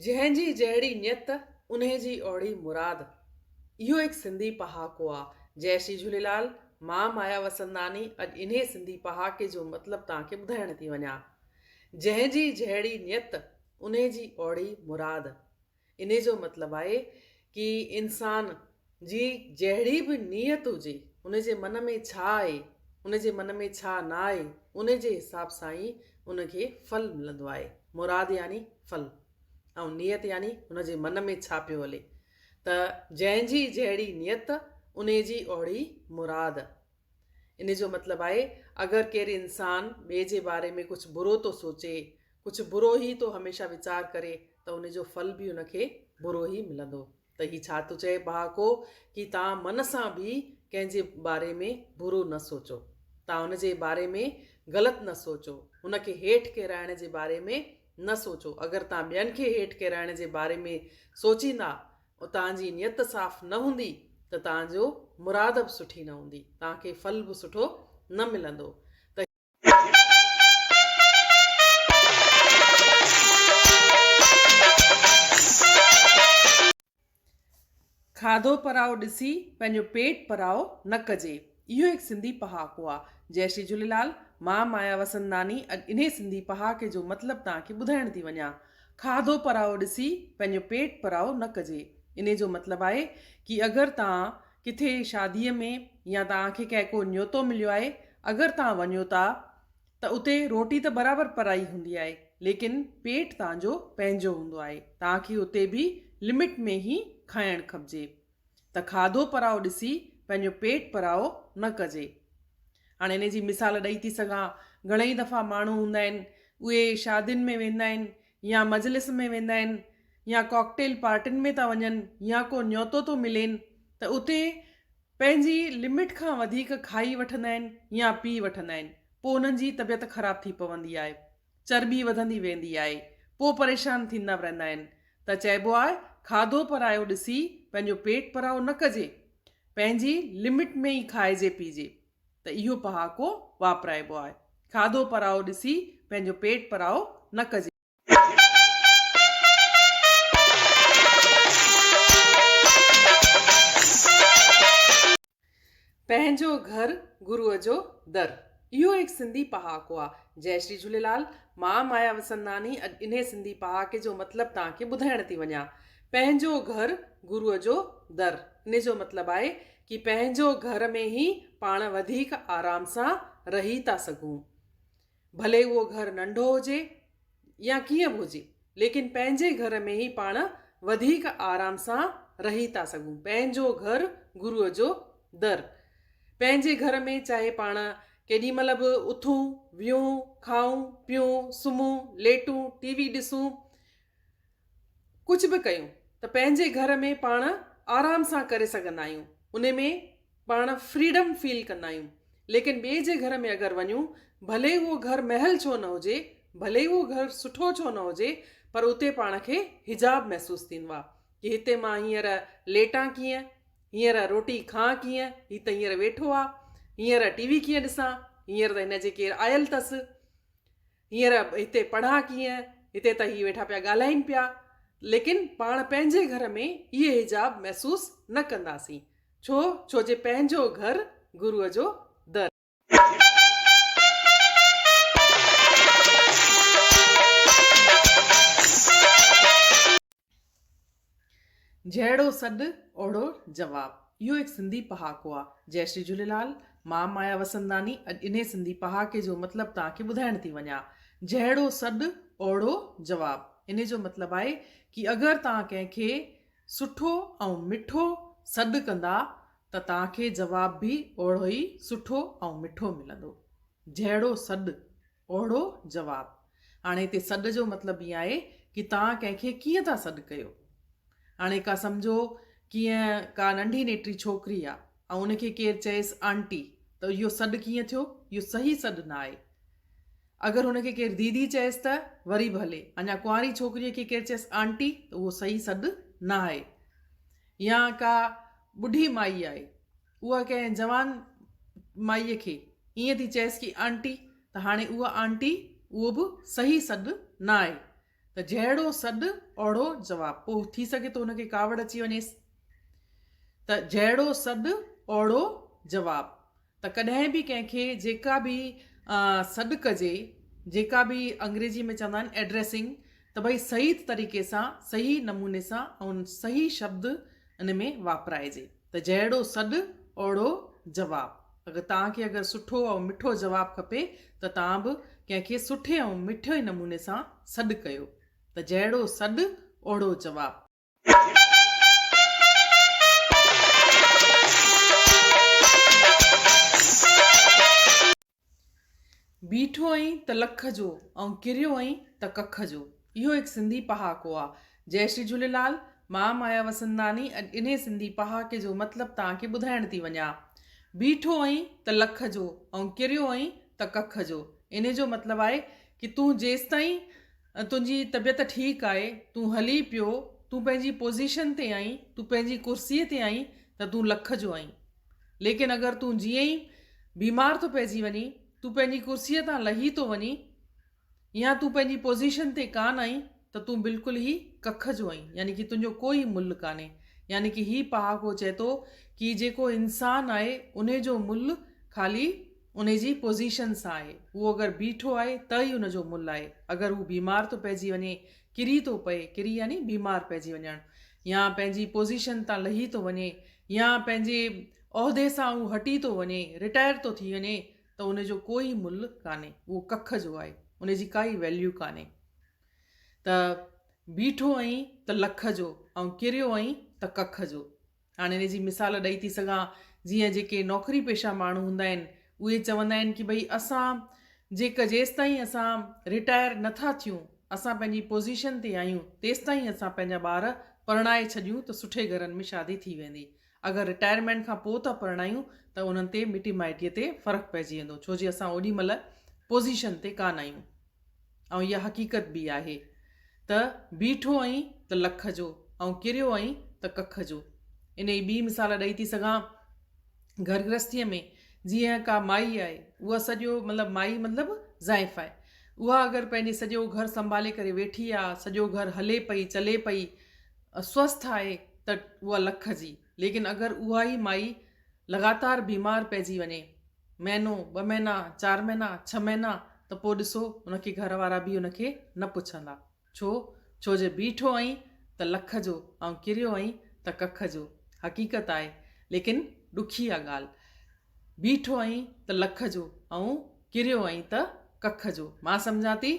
جنهن جي جهڙي نيت، انهي جي اوڙي مراد. اهو هڪ سنڌي پهاڪو آ. جئي شري جهوليلال، مان مايا وسنداني اڄ انهي سنڌي پهاڪي جو مطلب توهان کي ٻڌائڻ ٿي وڃان. جنهن جي جهڙي نيت، انهي جي اوڙي مراد. انهي جو مطلب آهي ڪي انسان جي جهڙي به نيت هجي، ان جي من ۾ ڇا آهي، ان جي من ۾ ڇا نه آهي، ان جي حساب سان ئي ان کي ڦل ملندو آهي. مراد يعني ڦل ۽ نيت يعني ان جي من ۾ ڇا پيو هلي. ته جنهن جي جهڙي نيت، ان جي اوڙي مراد. ان جو مطلب آهي اگر ڪير انسان ٻئي جي باري ۾ ڪجهه برو ٿو سوچي، ڪجهه برو ئي ٿو هميشه ويچار ڪري ته ان جو ڦل به ان کي برو ئي ملندو. ته هي ڇا ٿو چئي پهاڪو ڪي توهان من سان به ڪنهن جي باري ۾ برو نه سوچو. توهان ان جي باري ۾ غلط نه سوچو. هن کي هيٺ ڪيرائڻ جي باري ۾ نه سوچو. اگر توهان ٻين کي هيٺ ڪيرائڻ جي باري ۾ سوچيندا توهان جي نيت صاف نه هوندي ته توهان جو مراد به سٺي نه هوندي، توهان کي ڦل به سٺو نه ملندو ته. کاڌو پرائو ڏسي پنهنجو پيٽ پرائو نه ڪجي. اهو هڪ سنڌي پهاڪو آ. جئي شري جهوليلال، مان مايا وسنداني اڄ انهي سنڌي پهاڪي جو مطلب توهان کي ٻڌائڻ ٿي وڃان. کاڌو پرائو ڏسي پنهنجو پيٽ پرائو نه ڪجي. انهي جو مطلب آهي ڪي اگر توهان ڪٿي شاديء ۾ يا توهان کي ڪنهن ڪو نيوتو مليو آهي اگر توهان وڃو ٿا ته اتي روٽي ته برابر پرائي هوندي آهي ليڪن پيٽ توهان جو پنهنجو هوندو آهي توهان کي اتي به لمٽ ۾ ئي کائڻ کپجي. ته کاڌو پرائو ڏسي پنهنجو پيٽ پرائو نه ڪجي. هاڻي ان جي مثال ڏئي ٿي سگهان، گهڻئي دفعا ماڻهو هوندا آهن، اهي شادين ۾ ويندا آهن يا مجلس ۾ ويندا آهن يا ڪاڪٽيل پارٽين ۾ ٿا وڃن يا ڪو نيوتو ٿو ملين ته اتي پنهنجي لمٽ کان وڌيڪ کائي وٺندا آهن يا پي وٺندا آهن، پوء انهن جي طبيعت خراب ٿي پوندي آهي. چرٻي وڌندي ويندي آهي، پوء پريشان ٿيندا رهندا آهن ته چئبو آهي کاڌو پرايو ڏسي پنهنجو پيٽ پرائو نه ڪجي، پنهنجي لمٽ ۾ ئي کائجي پيجي ته اهو پهاڪو واپرائبو آهي، کاڌو پرائو ڏسي پنهنجو پيٽ پرائو نه ڪجي. پنهنجو گهر گروء جو در. اهو هڪ سنڌي پهاڪو آ. جئي شري جهوليلال. مان مايا وسنداني اڄ انهي سنڌي پهاڪي جو مطلب توهان کي ٻڌائڻ ٿي وڃان. پنهنجو گهر گروء جو در. انهي جو مطلب آهي ڪي پنهنجو گهر ۾ ئي پاڻ وڌيڪ آرام سان رهي ٿا سگهون. ڀلي اهو گهر ننڍو هجي يا ڪيئن به هجي ليڪن پنهنجي گهر ۾ ئي پاڻ وڌيڪ آرام سان رهي ٿا سگهون. پنهنجو گهر گروء جو در. پنهنجي گهر ۾ چاهي پاڻ ڪيڏي مهل به اٿون، ويهون، کائون، پيئون، سمهون، ليٽون، ٽي وي ڏسون، ڪجهه به ڪيون ته پنهنجي گهر ۾ پاڻ آرام سان ڪري سگهندا آهيون. انهي ۾ پاڻ فريڊم فيل ڪندا آهيون ليڪن ٻئي جي گهر ۾ اگر وڃون ڀلي اهو گهر محل ڇو نه هجي ڀلي اهو گهر سٺو ڇو نه هجي پر اتي پاڻ کي حجاب محسوس ٿيندو آهي ڪي هتي مان هينئر ليٽان ڪيئن هينئر روٽي کان ڪيئن هي ته هينئر ويٺو آهي هينئر ٽي وي ڪيئن ڏسان هينئر ته هن جي ڪير آيل اٿس هينئر هتي پڙهان ڪيئن، هتي ته هي ويٺا پيا ڳالهائين پيا. ليڪن پاڻ پنهنجي گهر ۾ اهي حجاب محسوس نه ڪنداسين. ڇو؟ ڇو جي پنهنجو گهر گروء جو در. جهڙو سڏ اوهڙو جواب. اهو هڪ سنڌي پهاڪو آ. جئي شري جهوليلال. مان مايا وسنداني اڄ انهي سنڌي پهاڪي جو مطلب توهان کي ٻڌائڻ ٿي وڃان. جهڙو سڏ اوهڙو جواب. انهي جو مطلب آهي ڪي اگر توهان ڪنهن کي سٺو ۽ مٺو سڏ ڪندا ته توهان کي جواب به اوهڙو ئي سٺو ۽ مٺو ملندو. جهڙو سڏ اوهڙو جواب. هاڻي هتي سڏ جو مطلب ائين آهي ڪي توهان ڪنهن کي ڪيئن ٿا سڏ ڪيو. هاڻي ڪا سمجهو ڪيئن ڪا ننڍي نيٽري ڇوڪري آ ۽ ان کي ڪير چئيس آنٽي ته اهو سڏ ڪيئن ٿيو؟ اهو صحيح سڏ نه آهي. اگر هن کي ڪير ديدي چئيس ته وري به هلي. اڃا ڪنواري ڇوڪريء کي ڪير چئيس آنٽي ته اهو صحيح سڏ نه آهي. يا ڪا ٻڍي مائي آهي اها ڪنهن جوان مائيء کي ائين ٿي چئيس ڪي آنٽي ته هاڻي اها آنٽي اهو به صحيح سڏ نه آهي. ته جهڙو سڏ اوڙو جواب. پوء ٿي سگهي ٿو هن کي ڪاوڙ اچي وڃيس ته جهڙو سڏ اوڙو جواب. ته ڪڏهن به ڪنهن کي جيڪا به سڏ ڪجي، جيڪا به انگريزي ۾ چوندا آهن ايڊريسنگ ته ڀئي صحيح طريقي سان، صحيح نموني سان ۽ صحيح شبد ان ۾ واپرائجي ته جهڙو سڏ اوڙو جواب. اگر توهان کي اگر سٺو ۽ مٺو جواب کپي ته توهان به ڪنهن کي سٺي ۽ مٺي نموني سان سڏ ڪيو ته جهڙو سڏ اوڙو جواب. بيٺو آهين ته لک جو ۽ ڪريو آهين ته ڪک جو. اهو هڪ سنڌي پهاڪو آ. جئي شري جهوليلال. مان مايا وسنداني اڄ انهي سنڌي پهاڪي جو مطلب توهان کي ٻڌائڻ ٿي وڃان. بيٺو آهين ته لک جو ۽ ڪريو آهين ته ڪک جو. انهي جو مطلب آهي ڪي تون جيستائين تنهنجي طبيعت ٺيڪ آهي، تون هلي پيو، تون پنهنجي پوزيشن تي آهين، تون پنهنجي ڪرسي تي آهين ته تون لک جو آهين. ليڪن اگر تون جيئن ئي بيمار ٿو پئجي وڃين، تون پنهنجي ڪرسيء تان لهي ٿو وڃين يا تون پنهنجي پوزيشن تي ڪانه آهين ته تون بلڪل ئي ڪک جو آهين يعني ڪي تنهنجو ڪوئي ملهه ڪانهي. يعني ڪي هي پهاڪو چئي ٿو ڪي جيڪو انسان آهي انهي جو ملهه خالي انهي جي پوزيشن سان آهي. هو اگر بيٺو آهي ته ئي ان جو ملهه آهي. اگر هو بيمار ٿو پئجي وڃي، ڪري ٿو پئي، ڪري يعني بيمار پئجي وڃڻ، يا پنهنجي پوزيشن تان لهي ٿو وڃي يا پنهنجي عهدي سان هو هٽي ٿو وڃي، رٽائر ٿو ٿي وڃي ته ان جو ڪوئي ملهه ڪانهي، اهو ڪک جو آهي، ان جي ڪائي ويليو ڪانهي. ته بيٺو آهين ته لک جو ۽ ڪريو آهين ته ڪک جو. هاڻي ان جي مثال ڏئي ٿي سگهان جيئن جيڪي نوڪري پيشه ماڻهو هوندا آهن اهي چوندا آهن ڪي ڀئي اسان جيڪ جيستائين اسان رٽائر نٿا ٿيون اسان پنهنجي پوزيشن تي آهيون تيستائين اسان پنهنجا ٻار پرڻائي ڇڏيون ته سٺي گهرن ۾ شادي ٿي ويندي اگر رٽائرمينٽ کان پوء ٿا پرڻايون ته انهن تي مٽي مائٽي تي فرق پئجي ويندو ڇو جي اسان اوڏي مهل پوزيشن تي ڪانه آهيون ۽ اها حقيقت به آهي ته بيٺو آهين ته لک جو ۽ ڪريو آهين ته ڪک جو. انهيء ٻي مثال ڏئي ٿي سگهان گهر گرهستيء ۾ جيئن ڪا مائي آهي اها سڄو مطلب مائي مطلب زائف آهي اها اگر پنهنجي سڄو گهر سنڀالي ڪري ويٺي آ سڄو گهر هلي پئي چلي پئي سوسٿ آهي ته اها لک جي ليڪن اگر اها ئي مائي لڳاتار بيمار پئجي وڃي مهينو، ٻه مهينا، چار مهينا، ڇهه مهينا ته پوء ڏسو ان کي گهر وارا به ان کي نه پڇندا. ڇو؟ ڇو جي بيٺو آهين ته لک جو ۽ ڪريو آهين ته ڪک جو. حقيقت آهي ليڪن ڏکي آ ڳالهه. بيٺو آهين ته لک جو ۽ ڪريو آهين ته ڪک جو. مان سمجهان ٿي.